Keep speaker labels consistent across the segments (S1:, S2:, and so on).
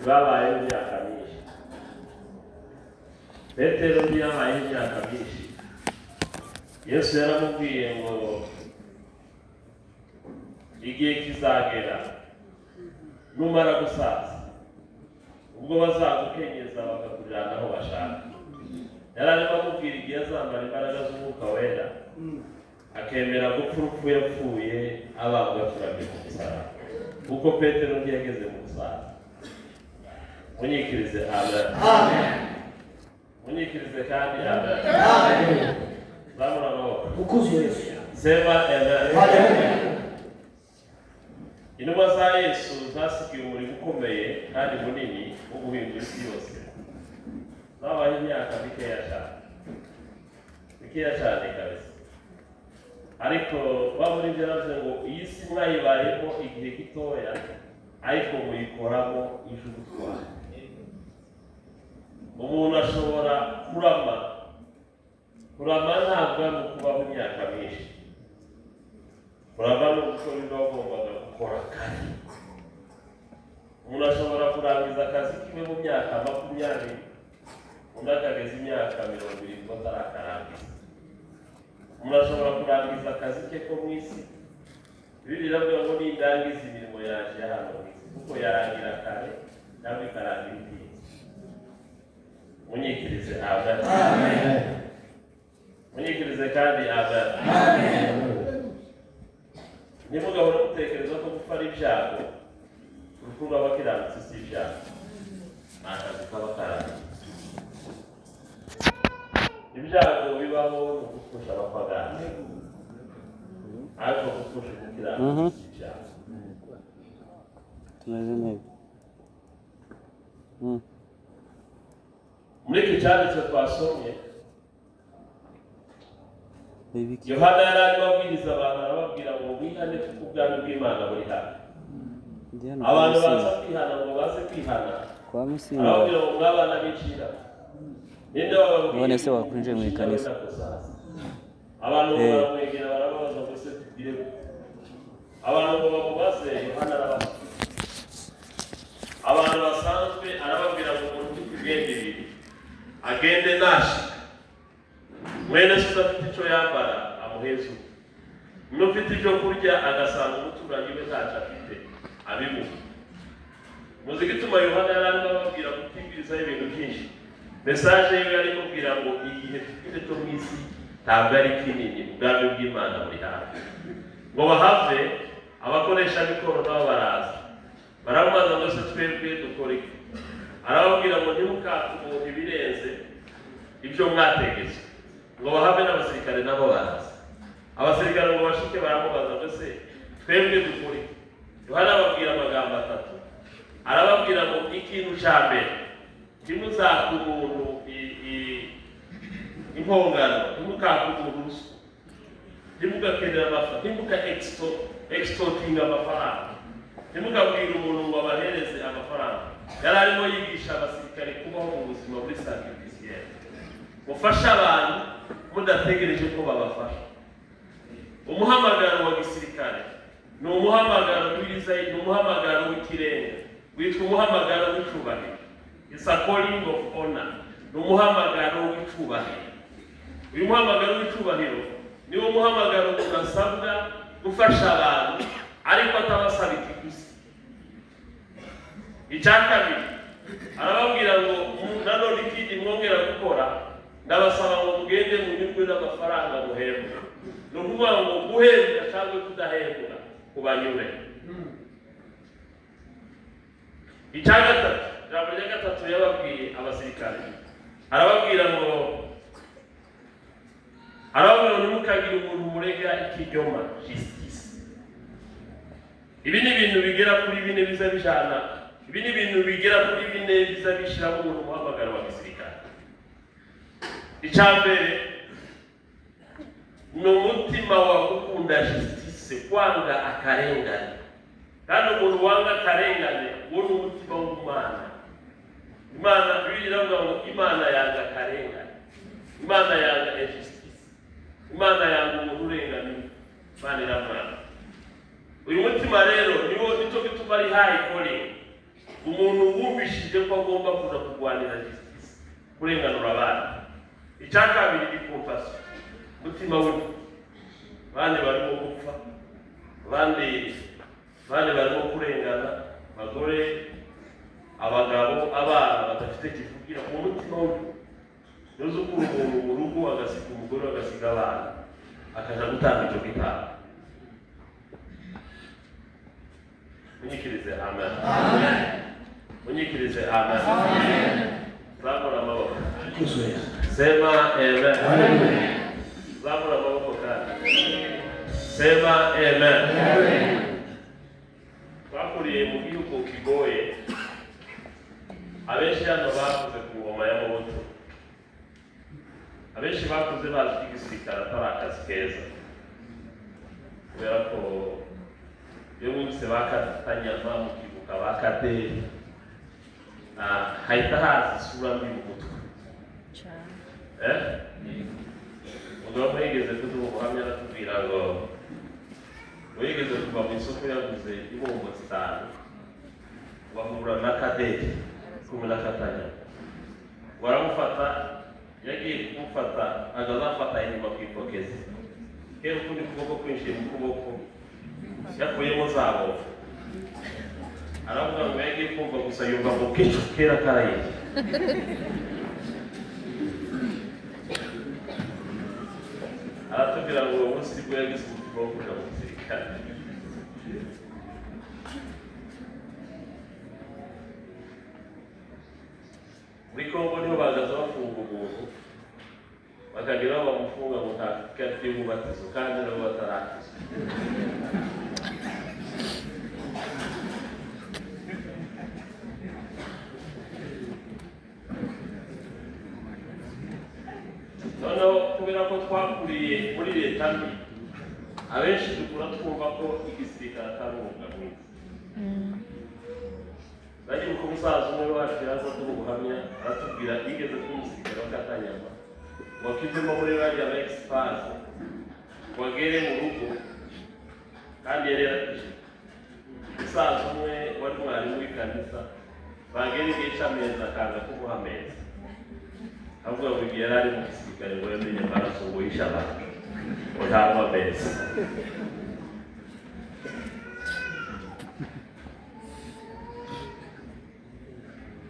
S1: Babayeho imyaka myinshi. Petero ntiyabayeho imyaka myinshi. Yesu yaramubwiye ngo igihe kizagera numara gusaza, ubwo bazagukenyeza bakakujyana aho bashaka. Yari arimo amubwira igihe azambara imbaraga z'Umwuka Wera, akemera gupfa urupfu yapfuye abambwa acuramye ku musaraba, kuko Petero ntiyageze mu busaza. Munyikirize amen. Munyikirize kandi amen. Zamura amaboko.
S2: Ukuzwe Yesu.
S1: Sema amen.
S2: Haleluya.
S1: Intumwa za Yesu zasigiye umurimo ukomeye kandi munini wo guhindura isi yose. Zabaye imyaka mikeya cyane, mikeya cyane kabisa, ariko muri ibyo yaravuze ngo iyi si mwayibayemo igihe gitoya, ariko muyikoramo ije ubutwari. Umuntu ashobora kurama. Kurama ntabwo ari ukubaho imyaka myinshi. Kurama ni ugukora ibyo wagombaga gukora kare. Umuntu ashobora kurangiza akazi kiwe mu myaka 20, undi akageza imyaka 70 atarakarangiza. Umuntu ashobora kurangiza akazi ke ko mu isi. Bibiliya iravuga ngo nindangiza imirimo yanjye ya hano mu isi, kuko yarangira kare cyangwa ikarangira itinze. Munyikirize amen. Munyikirize kandi amen. Ntimugahore mutekereza ko gupfa ari ibyago. Urupfu rw'abakiranutsi si ibyago, ni akazi kaba karangiye. Ibyago bibaho ni ugupfusha abapagani, ariko gupfusha umukiranutsi si ibyago.
S3: Tumeze neza.
S1: Muri iki cyanditswe twasomye,
S3: Ibiki?
S1: Yohana yari arimo abwiriza abantu, arababwira ngo mwihane kuko ubwami bw'Imana buri hafi.
S3: Ndi hano kwa
S1: Abantu baza
S3: Musinga.
S1: kwihana, ngo baze kwihana.
S3: Kwa Musinga.
S1: Arababwira ngo mwabana b'icira, ninde wababwiye
S3: None se wakwinjiye mu ikanisa?
S1: wenda kuzaza? Abantu ngo baramwegera, barababaza ngo se tugire gute? Abantu ngo bamubaze, Yohana arabasubiza. Abantu basanzwe arababwira ngo umuntu ufite imyenda ibiri agende, nashika mwene se udafite icyo yambara amuheze uwe, n'ufite ibyo kurya agasanga umuturanyi we ntacyo afite abimuha. Muzi igituma Yohana yari arimo ababwira kutibwirizaho ibintu byinshi? Message yiwe yari imubwira ngo igihe dufite cyo mu isi ntabwo ari kinini, ubwami bw'Imana buri hafi. Ngo bahave, abakoresha b'ikoro nabo baraza, baramubaza ngo se twebwe dukora iki? Arababwira ngo ntimukake umuntu ibirenze ibyo mwategetswe. Ngo bahave, n'abasirikare nabo baraza. Abasirikare ngo bashike, baramubaza ngo se twebwe dukora iki? Yohana ababwira amagambo atatu. Arababwira ngo ikintu cya mbere, ntimuzake umuntu impongano, ntimukake umuntu ruswa, ntimugakenera amafaranga, ntimuka extortinga amafaranga, ntimugabwire umuntu ngo abahereze amafaranga. Yari arimo yigisha abasirikare kubaho mu buzima buri sacrificiel, mufashe abantu mudategereje ko babafasha. Umuhamagaro wa gisirikare ni umuhamagaro w'iza, ni umuhamagaro w'ikirenga, witwa umuhamagaro w'icubahiro. It's a calling of honor, ni umuhamagaro w'icubahiro. Uyu muhamagaro w'icubahiro niwo muhamagaro umuntu asabwa gufasha abantu ariko atabasaba ikiguzi. Icya kabiri, arababwira ngo nanone ikindi mwongera gukora, ndabasaba ngo mugende munyurwe n'amafaranga muhembwa. Ni ukuvuga ngo guhembwa cyangwa kudahembwa kubanyure. Icya gatatu, ijambo rya gatatu yababwiye abasirikare, arababwira ngo ntimukagire umuntu murega ikinyoma, justice. Ibi ni ibintu bigera kuri bine biza bijana. Ibi ni ibintu bigera kuri bine biza bishyiramo umuntu umuhamagaro wa gisirikare. Icya mbere ni umutima wa gukunda justice, kwanga akarengane. Kandi umuntu wanga akarengane, uwo ni umutima w'Imana. Imana, Bibiliya iravuga ngo Imana yanga akarengane, Imana yanga injustice, Imana yanga umuntu urenganiwe, Imana iramwanga. Uyu mutima rero niwo, nicyo gituma ari high calling. Umuntu wumvishije ko agomba kuja kurwanira justice, kurenganura abandi. Icya kabiri ni compassion, umutima w'impuhwe. Abandi barimo gupfa, abandi barimo kurengana, abagore, abagabo, abana badafite kivugira. Mu mutima w'impuhwe, nuzi ukura umuntu mu rugo, agasiga umugore, agasiga abana, akaja gutanga icyo gitambo. Munyikirize amen. Munyikirize amen. Zamura amaboko, sema amen. Zamura amaboko kandi sema amen. Twakuriye mu gihugu kigoye. Abenshi hano bakuze ku ngoma ya Mobutu. Abenshi bakuze bazi ko igisirikare atari akazi keza, kubera ko iyo bumvise bakatanyama, mukibuka bakaderi, hahita haza isura mbi mu mutwe. Eh, umugabo umwe yigeze kuduha ubuhamya, aratubwira ngo wigeze kuva mu isoko yaguze ibombo zitanu, bahura na kaderi kumwe na katanyama, baramufata. Yagiye kumufata, agazafata inyuma ku ipokezi kera, ukundi kuboko kwinjiye mu kuboko, yakuyemo za bombo. Aravuga ngo yagiye kumva gusa, yumva ngo kecu kera karaye. Aratubwira ngo uwo munsi nibwo yagize umutima wo kuja mu gisirikare. Muri Kongo niho bagaza bafunga umuntu, bakagera aho bamufunga ngo nta ikarita y'umubatizo, kandi nabo batarakizwa. Noneho kubera ko twakuriye muri leta mbi, abenshi dukura twumva ko igisirikare atari umwuga mwiza. Nagiye ko umusaza umwe wacu yaza aduha ubuhamya, aratubwira yigeze kuba umusirikare wa Katanyama, ngo akivemo muri bariya ba ex-FAZ, ngo agere mu rugo, kandi yari yarakijijwe. Umusaza umwe wari mwarimu w'ikanisa, bagera igihe cy'ameza akanga kumuha ameza, avuga ngo igihe yari ari mu gisirikare ngo yamenye amaraso, ngo yishe abantu, ngo ntabwo ameza.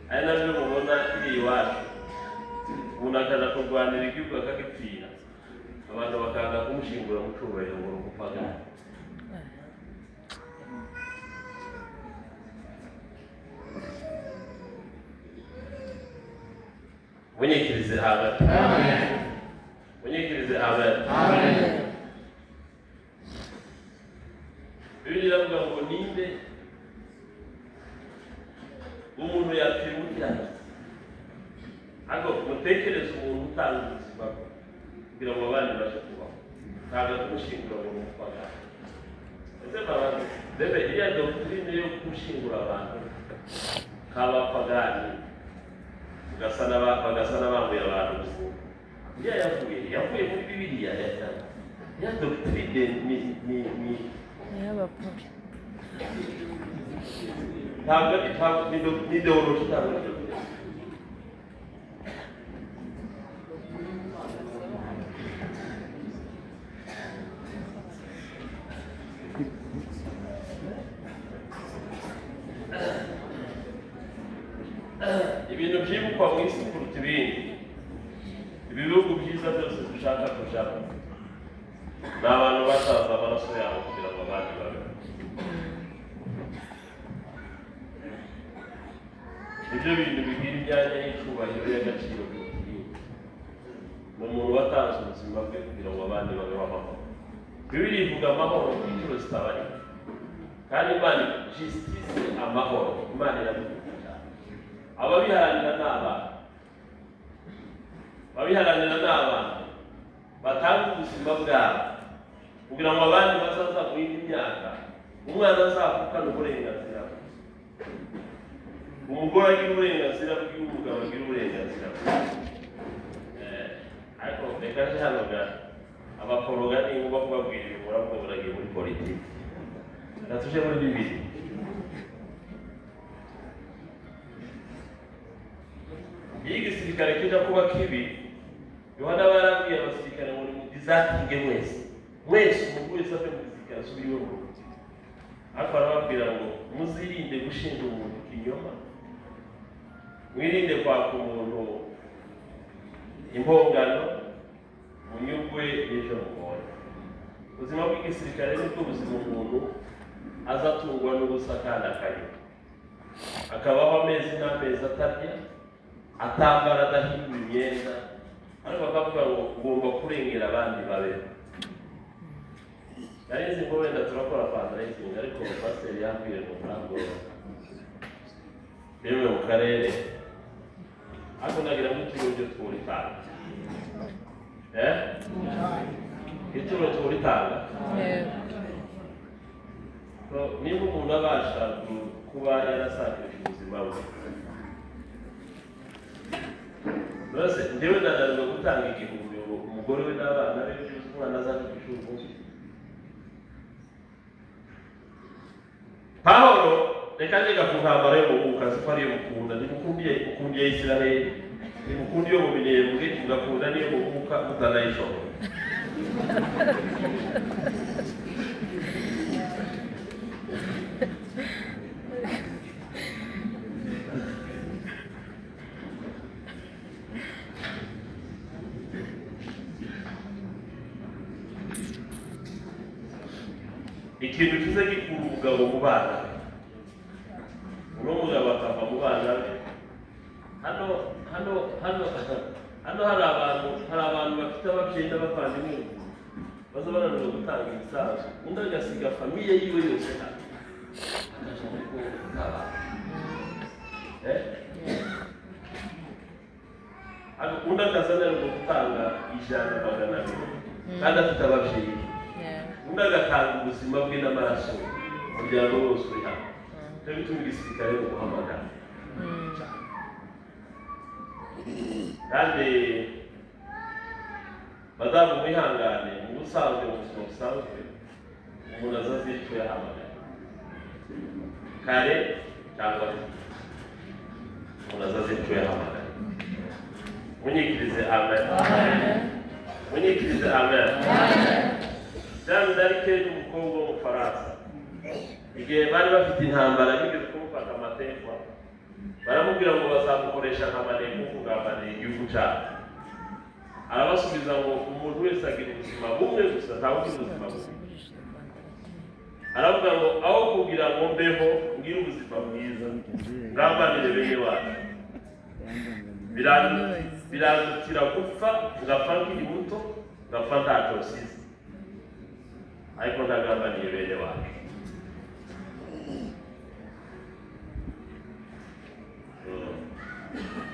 S1: Ari nabyo mubona iri iwacu, umuntu akaza kurwanira igihugu akagipfira, abantu bakanga kumushingura mu cyubahiro, ngo ni umupagani. Munyikirize amen. Munyikirize amen. Bibiliya iravuga ngo ninde umuntu yapfira umukiranutsi? Ariko mutekereze umuntu utanga ubuzima bwe kugira ngo abandi babashe kubaho, ntabwo kumushingura ngo ni umupagani. Ese mbabazi rebe, iriya doctrine yo gushingura abantu nk'abapagani, bagasa n'abambuye abantu ubuzima, iriya yavuye muri Bibiliya? Ya doctrine ni
S2: Iy'abaporo.
S1: Ntabwo ni idéologie, ntabwo ari doctrine. Ibintu byibukwa mu isi kuruta ibindi, ibi bihugu byiza byose dushaka kujamo, ni abantu batanze amaraso yabo kugira ngo abandi babeho. Nibyo bintu bigira imyanya y'icyubahiro y'agaciro kuruta ibindi, ni umuntu watanze ubuzima bwe kugira ngo abandi babeho amahoro. Bibiliya ivuga amahoro inshuro zitabarika, kandi Imana, justice, amahoro, Imana irabikunda cyane. Ababiharanira ni abantu, ababiharanira ni abantu batanga ubuzima bwabo kugira ngo abandi bazaza mu yindi myaka, umwana azavukane uburenganzira bwe, umugore agira uburenganzira bwe, umugabo agira uburenganzira bwe. Ariko reka nje hano ga abakoroga, ni ngombwa kubabwira ibi, muravuga muragiye muri politiki. Reka tuje muri Bibiri. Igisirikare kijya kuba kibi, Yohana aba yarabwiye abasirikare ngo nimudizatinge mwese mwese, umuntu wese ave mu gisirikare asubire iwe mu rugo. Ariko arababwira ngo muzirinde gushinja umuntu ikinyoma, mwirinde kwaka umuntu impongano, munyugwe n'ejo mubonye. Ubuzima bw'igisirikare nibwo buzima umuntu aza atungwa n'ubusa kandi akanywa, akabaho amezi n'amezi atarya, atambara, adahindura imyenda, ariko akavuga ngo ngomba kurengera abandi babeho. Nari nzi ko wenda turakora fundraising, ariko pasiteri yambwiye ngo ntabwo bemewe mu karere, ariko ndagira ngo ituro ryo twuritanga, ituro twuritanga. So, niba umuntu abasha kuba yarasakirije ubuzima bwe rwose, njyewe ndananirwa gutanga 1000 ngo umugore we n'abana be, byuzuye, umwana azaje ku ishuri umunsi. Pawulo, reka njye ku ntambara yo mu mwuka, nzi ko ariyo mukunda. Ntimukundiye, mukundiye Isiraheli, ntimukundiye iyo mu minembwe, mugakunda n'iyo mu mwuka mutanayishobora. Ikintu kiza gikura umugabo mu bana be, uno mugabo akava mu bana be. Hano hari abantu bafite ababyeyi n'abavandimwe baza bananirwa gutanga imisanzu, undi agasiga famille yiwe yose hano akaja muri Kongo gutabara. Eh? Ariko undi akaza ananirwa gutanga 100, 200 kandi afite ababyeyi, undi agatanga ubuzima bwe n'amaraso, umuryango wose uri hano. Icyo bituma igisirikare mu guhamagara, kandi madamu mwihangane, mu busanzwe, mu buzima busanzwe, umuntu aza azi icyo yahamagara kare cyangwa se umuntu aza azi icyo yahamagara. Munyikirize amen, munyikirize amen. Jeanne d'Arc ni umukobwa w'Umufaransa. Igihe bari bafite intambara, bigeze kumufata amatekwa, baramubwira ngo bazamukoresha nka maneko kugambanira igihugu cyabo. Arabasubiza ngo umuntu wese agira ubuzima bumwe gusa, ntawe ugira ubuzima bumwe. Aravuga ngo aho kugira ngo mbeho ngire ubuzima bwiza ngambanire bene wacu, birandutira gupfa, ngapfa nkiri muto, ngapfa ntacyo nsize, ariko ntagambaniye bene wacu.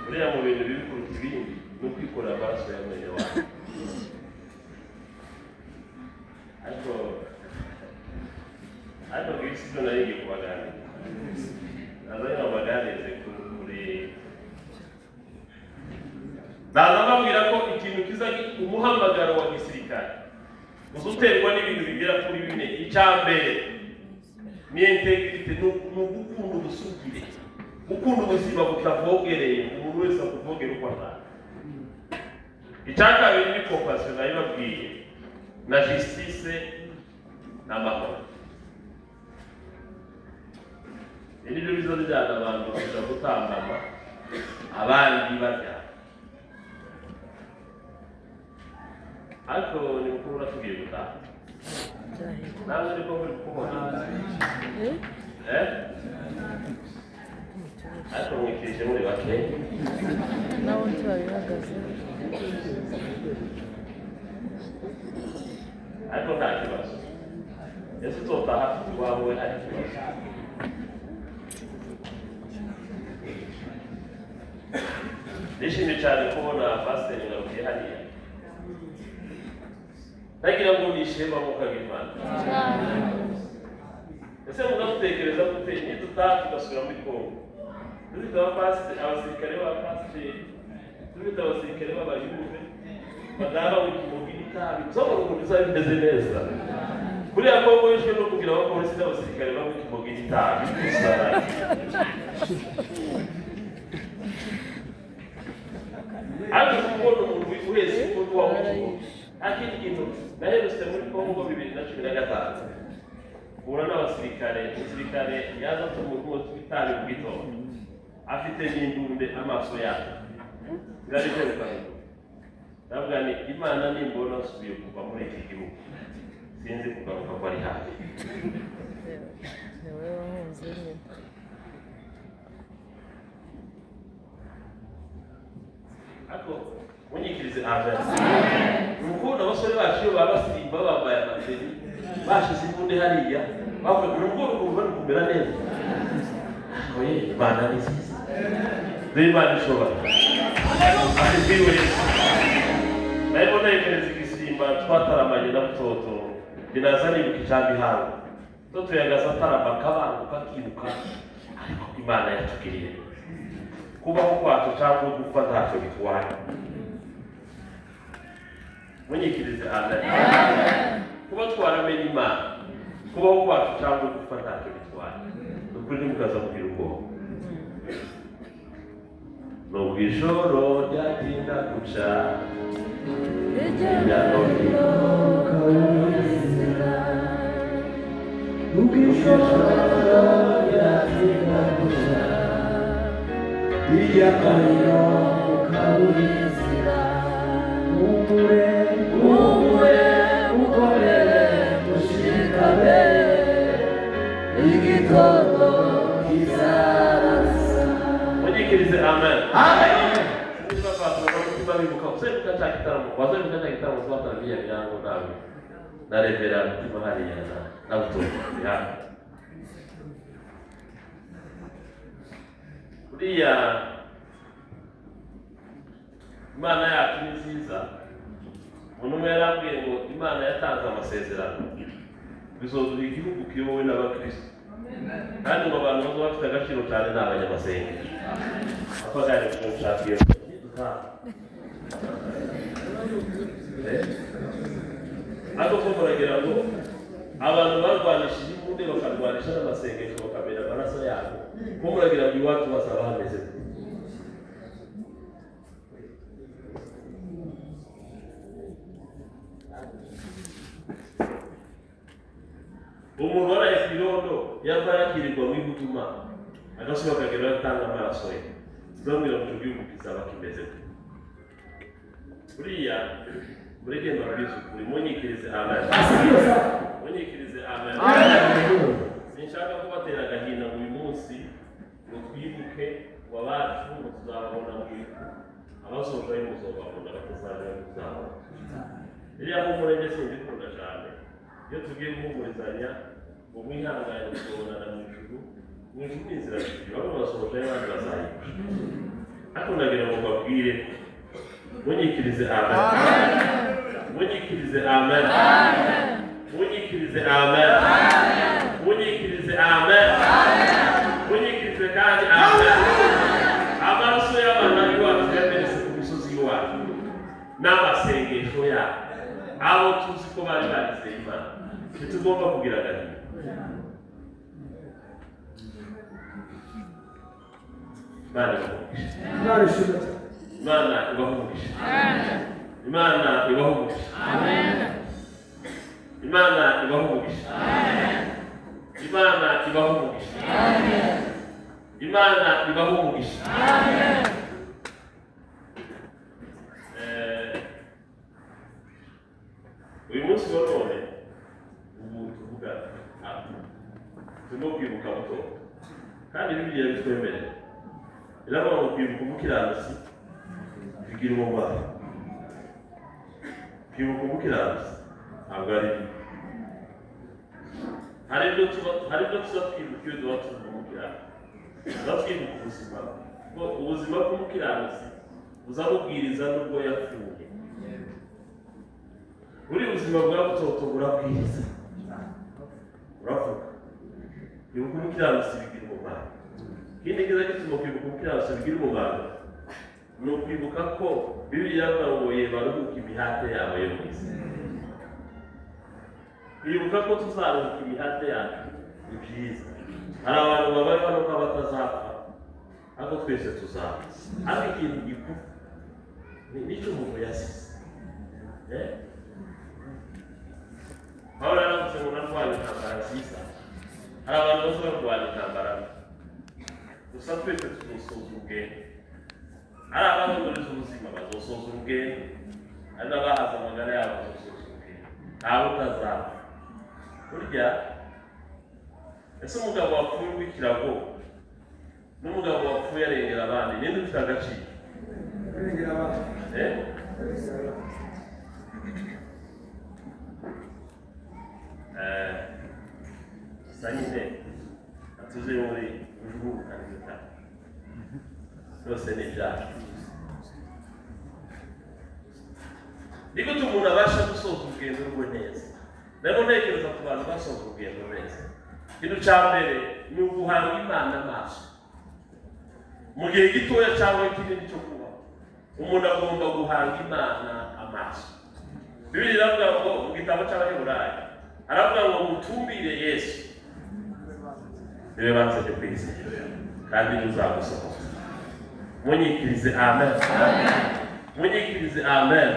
S1: Buriya mu bintu bibi kuruta ibindi ni ukwikorera amaraso ya mwene wacu. Ariko ngibi sibyo nari ngiye kubaganiriza. Nazanye ngo mbaganirize kuri, naza mbabwira ko ikintu kiza umuhamagaro wa gisirikare uza uterwa n'ibintu bigera kuri bine. Icya mbere ni intégrité, ni ugukunda ubusugire, gukunda ubuzima butavogereye, umuntu wese akuvogera uko ashaka. Icya kabiri ni compassion, nabibabwiye, na justice n'amahoro. Ibi nibyo biza bijyana abantu kuja gutambama abandi baryama. Ariko ni mukuru tugiye gutaha, namwe niko muri kubona, eh? Ariko mwikirije muri bake.
S2: Nabo ntibabihagaze.
S1: Ariko nta kibazo, ese uzotaha afite iwabo we hari ikibazo? Nishimye cyane kubona pasiteri Ngarukiye hariya, ndagira ngo ni ishema mukaga Imana. Ese mugamutekereza gute nidutaha tugasubira muri Kongo, dufite abapasiteri, abasirikare b'abapasiteri, dufite abasirikare b'abayuve badaba mu n'itabi, uzabona ukuntu bizaba bimeze neza kuriya Kongo yishwe no kugira abapolisi n'abasirikare banywa ikimogi n'itabi gusa. Ariko kubona umuntu wese uko wamutugo, nta kindi kintu. Naherutse muri Kongo 2015, mpura n'abasirikare. Umusirikare yaza atuma umwotsi w'itabi mu gitondo, afite n'imbunde, amaso yabo birabiteruka. Ndavuga ni Imana, nimbona nsubiye kuva muri iki gihugu, sinzi kugaruka ko ari hafi.
S2: Ni wowe wahunze nyine.
S1: Ariko munyikirize amen. Ni ukubona abasore bacu iyo baba basirimba, bambaye amateri, bashize imbunda hariya, bavuga ngo urugo rukumva bari kumera neza. Ariko ye, Imana ni nziza. Rero Imana ishobora afite wese. Narimo nekereza igisimba twataramanye na Butoto, binaza nibuka ijambo ihango. Toto yagaza atarama, akabanguka, akiruka. Ariko Imana yatugiriye, kubaho kwacu cyangwa gupfa ntacyo bitwaye. Munyikirize amen. Kuba twaramenye Imana, kubaho kwacu cyangwa gupfa ntacyo bitwaye. Ni ukuri, ntimukaza kugira ubwoba nubwo ijoro ryatinda guca hirya no hino.
S4: Nubwo ijoro ryatinda guca hirya no hino ukabura inzira, humure, humure, ukomere, ushikame, igitondo kizaza.
S1: Munyikirize amen. Sinzi bapasitoro umutima bibuka, uzebuka cya gitaramo, wazebuka cya gitaramo twataramiye Birango nawe na Revera Mutima hariya na Butoto bihango. Uriya Imana yacu ni nziza. Umuntu umwe yarambwiye ngo Imana yatanze amasezerano, bizoduha igihugu kiyobowe n'abakristo, kandi ngo abantu bazaba bafite agaciro cyane ni abanyamasengesho. Apagani kumshakira dutaha. Ariko ko muragira ngo abantu barwanishije imbunda, bakarwanisha n'amasengesho, bakamena amaraso yabo, ko muragira ngo iwacu bazaba hameze gute? Umuntu waraye ku irondo yava yakirirwa mu ihuduma, agasubira akagera atanga amaraso ye, tuzamubwira ngo icyo gihugu kizaba kimeze gute? Buriya mureke mbabwize ukuri. Munyikirize amen. Munyikirize amen. Sinshaka kubatera agahinda ngo uyu munsi ngo twibuke ngo abacu ngo tuzababona mu ijuru. Abasoje muzobabona, batazabona muzabona. Iriya humure njye simbikunda cyane iyo tugiye guhumurizanya ngo mwihangane, tuzobonana mu ijuru. Mu ijuru ni inzira zibiri: bamwe basohoje, abandi bazayica. Ariko ndagira ngo mbabwire, munyikirize amen, munyikirize amen, munyikirize amen, munyikirize amen, munyikirize kandi amen. Amaraso y'abana b'iwacu yamenetse ku misozi y'iwacu n'amasengesho yabo, abo tuzi ko bari barizeye Imana, ntitugomba kugira agahinda. Imana ibahe umugisha.
S4: Imana ishimwe cyane.
S1: Imana ibahe umugisha. Imana ibahe umugisha. Imana ibahe umugisha. Imana ibahe umugisha. Imana ibahe umugisha. Uyu munsi wa none, ubu tuvugana, turimo kwibuka Buto, kandi Bibiliya bitwemerera, iravuga ngo kwibuka umukiranutsi bigira umumaro. Kwibuka umukiranutsi ntabwo ari bibi. Hari ibyo tuba twibuka iyo tuba tuvuga umukiranutsi, tuba twibuka ubuzima, kuko ubuzima bw'umukiranutsi buza bubwiriza nubwo yapfuye. Buri buzima bwa Butoto burabwiriza, uravuga. Kwibuka umukiranutsi bigira umumaro. Ikindi kiza gituma kwibuka umukiranutsi bigira umumaro ni ukwibuka ko Bibiliya iravuga ngo ye baruhuka imihate yabo yo mu isi. Kwibuka ko tuzaruhuka imihate yacu ni byiza. Hari abantu babayeho nuko batazapfa, ariko twese tuzapfa. Ariko ikintu gikuru Nicyo umuntu yasize. Eh? Pawulo yaravuze ngo narwanye intambara nziza. Hari abantu baza barwana intambara mbi. Gusa twese tuzosoza urugendo. Hari abahinduriza ubuzima bazosoza urugendo, hari n'abahaza amagara yabo bazosoza urugendo. Ntawe utazapfa. Burya ese umugabo wapfuye w'ikirago n'umugabo wapfuye arengera abandi, ninde ufite agaciro? Eh? Eh, gusa nyine atuze muri ujuguruka n'ibitaro byose ni ibyacu. Ni gute umuntu abasha gusoza urugendo rwe neza? Narimo ntekereza ku bantu basoza urugendo neza. Ikintu cya mbere ni uguhanga Imana amaso mu gihe gitoya cyangwa kinini cyo kubaho. Umuntu agomba guhanga Imana amaso. Bibiliya iravuga ngo mu gitabo cy'Abaheburayo, aravuga ngo mutumbire Yesu, niwe banze ryo kwizera kandi ntuzagusohoza. Munyikirize amen. Munyikirize amen.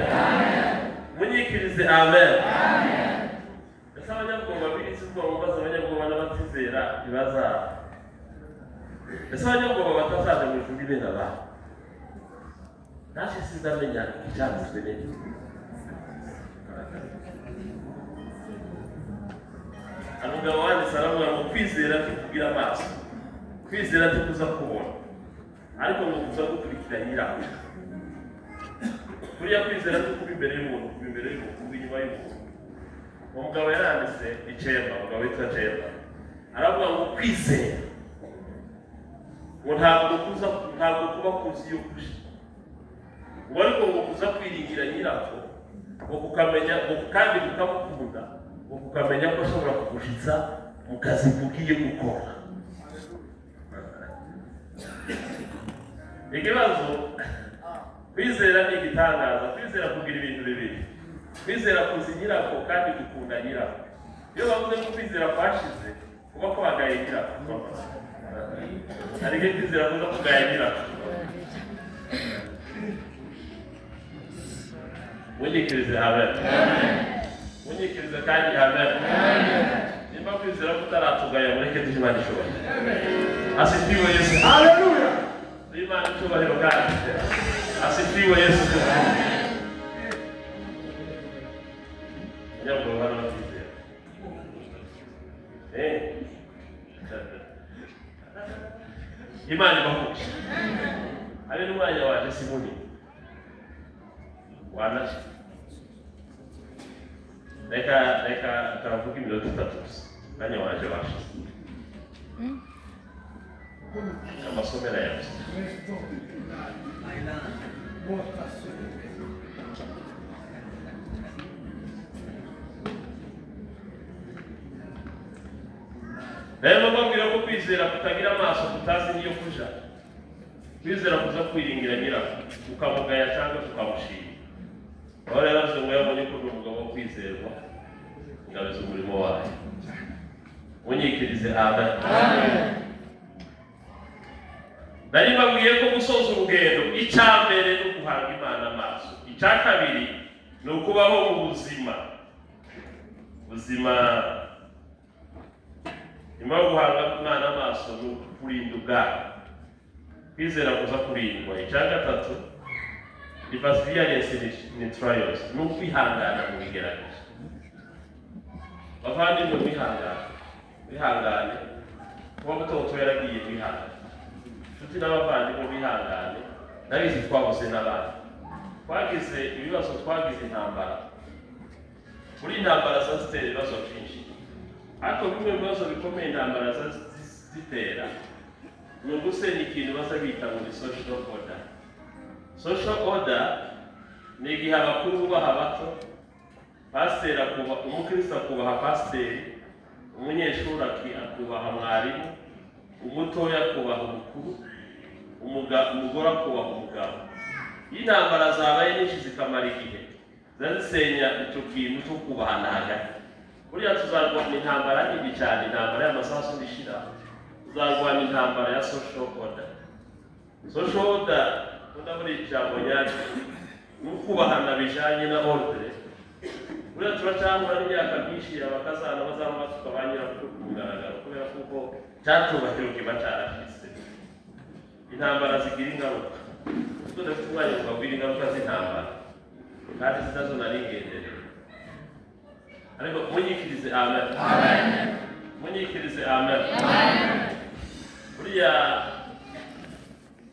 S1: Munyikirize amen. Ese abanyabwoba biritse ubwoba, maze abanyabwoba n'abatizera ntibazaza? Ese abanyabwoba batazaja mu ijuru bene abantu? Naje sinzamenya icyanditswe neza. Umugabo wanditse aravuga ngo kwizera ntikugira amaso, kwizera ntikuza kubona, ariko ngo kuza gukurikira nyiraho. Kuriya kwizera ntikuba imbere y'umuntu, kuba imbere y'umuntu, kuba inyuma y'umuntu. Uwo mugabo yaranditse icemba, umugabo witwa Cemba, aravuga ngo kwizera ngo ntabwo kuza, ntabwo kuba kuzi iyo kuja, ngo ariko ngo kuza kwiringira nyirako, ngo kukamenya, ngo kandi kukamukunda, ngo kukamenya ko ashobora kugushitsa mu kazi kugiye gukora. Ikibazo, kwizera ni igitangaza. Kwizera kugira ibintu bibiri: kwizera kuzi nyirako kandi gukunda nyirako. Iyo bavuze ko kwizera kwashize, kuba kwagaye nyirako. Hari igihe kwizera kuza kugaya nyirako. Munyikirize amen. Munyikirize kandi amen. Nimba kwizera kutaratugaya, mureke duhe Imana icyubahiro. Asifiwe Yesu.
S4: Haleluya.
S1: Duhe Imana icyubahiro kandi. Asifiwe Yesu. Abanyabwoba n'abatizera. Eh. Imana ibahuje. Habe n'umwanya waje si munini. Wanashe. Reka turavuga iminota 3 gusa. Umwanya waje washize. Amasomero yabuze. Rero mbabwira ko kwizera kutagira amaso, kutazi n'iyo kuja. Kwizera kuza kwiringira nyirako, ukamugaya cyangwa tukamushima. Aho rero yaravuze ngo yabonye ko ndi umugabo wo kwizerwa, ngabiza umurimo wayo. Munyikirize amen. Nari mbabwiye ko gusoza urugendo, icya mbere ni uguhanga Imana amaso. Icya kabiri ni ukubaho mu buzima buzima. Nyuma yo guhanga Imana amaso, ni ukurinda ubwabo. Kwizera kuza kurindwa. Icya gatatu ni perseverance in trials, ni ukwihangana mu bigeragezo. Bavandimwe, mwihangane, wihangane. Kuba mutoto yaragiye, wihangane. Inshuti n'abavandimwe, bihangane. Ndabizi twabuze n'abandi, twagize ibibazo, twagize intambara. Muri intambara ziba zitera ibibazo byinshi, ariko bimwe mu bibazo bikomeye intambara ziba zitera ni ugusenya ikintu baza bita ngo ni social order. Social order ni igihe abakuru bubaha abato, pasiteri akubaha umukristo, akubaha pasiteri, umunyeshuri akubaha mwarimu, umutoya akubaha umukuru, umugore akubaha umugabo. Iyo intambara zabaye nyinshi zikamara igihe, ziba zisenya icyo kintu cyo kubahana hagati. Buriya tuzarwana intambara nini cyane, intambara y'amasasu n'ishira. Tuzarwana intambara ya social order. Social order, ndabona ijambo nyaryo. N'ukubahana bijanye na ordre. Buriya turacyahura n'imyaka myinshi abakazana bazaba basuka ba nyirakuru ku mugaragaro, kubera kuko cyacubahiro kiba carafise. Intambara zigira ingaruka. Tudafite umwanya ngo babwire ingaruka z'intambara, kandi zitazo narigendereye. Ariko munyikirize amen, munyikirize amen. Buriya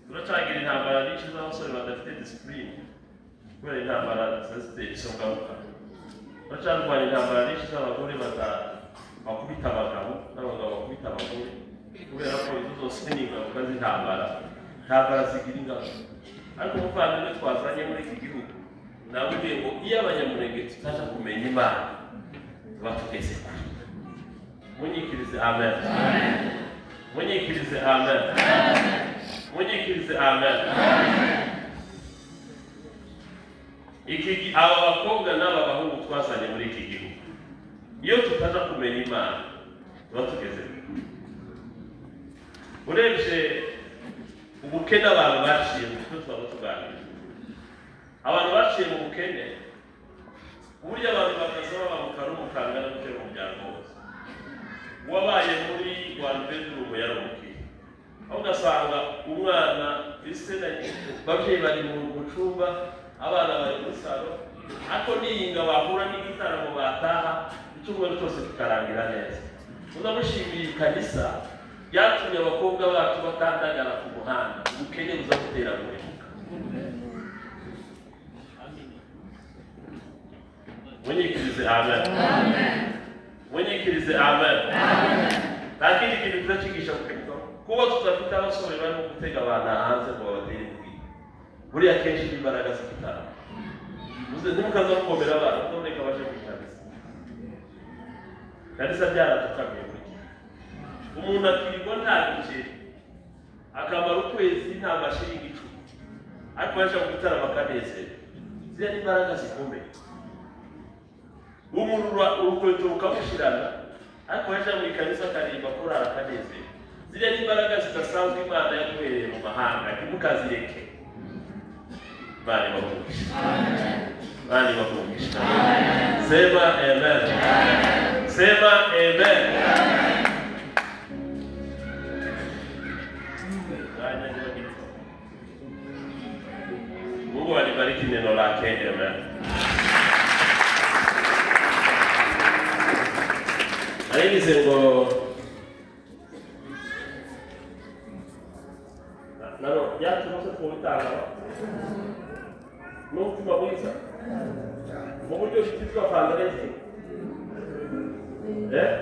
S1: turacagira intambara nyinshi z'abasore badafite discipline, kubera intambara ziba ziteye izo ngaruka. Turacarwana intambara nyinshi z'abagore bakubita abagabo, n'abagabo bakubita abagore, kubera ko izo zose ni ingaruka z'intambara. Intambara zigira ingaruka. Ariko umuvandimwe twazanye muri iki gihugu nabwiye ngo iyo Abanyamurenge tutaja kumenya Imana, tuba tugeze kure. Munyikirize amen, munyikirize amen, munyikirize amen. Aba bakobwa n'aba bahungu twazanye muri iki gihugu, iyo tutaja kumenya Imana, tuba tugeze kure. Urebye ubukene abantu baciye mu byo twaba tuganira, abantu baciye mu bukene, uburyo abantu bakaza baba mu karumu kangana gutyo mu muryango wose, wabaye muri one bedroom yari umukire, aho ugasanga umwana ise na babyeyi bari mu cyumba, abana bari muri salo, ariko niyinga bahura n'igitaramo bataha, icyumweru cyose kikarangira neza. Tunamushimiye ikanisa ryatumye abakobwa bacu batandagara ku muhanda. Ubukene buza gutera guhemuka. Munyikirize amen, munyikirize amen. Nta kindi kintu tuzacigisha gukemuka kuba tudafite abasore barimo gutega abantu hanze ngo babatere imbwira. Buriya kenshi n'imbaraga z'igitaramo. Muze ntimukaza mukomera abantu, mureka baje mu ikanisa. Kanisa byaratukamiye. Buri gihe umuntu akirirwa nta giceri, akamara ukwezi nta mashiringi 10, ariko yaje mu gitaramo akanezerwa. Ziriya ni imbaraga zikomeye. Umuntu urukweto rukamushirana, ariko yaje mu ikanisa akaririmba korara akanezerwa. Ziriya ni imbaraga zidasanzwe Imana yaguhereye mu mahanga, ntimukazireke. Imana ibahe, Imana ibahe. Sema amen, sema amen. Mwanya niba gito. Mungu alibariki neno lake, amen. Narigize ngo nano byaturutse kubitanga n'umutima mwiza mu buryo bwitwa fundraising.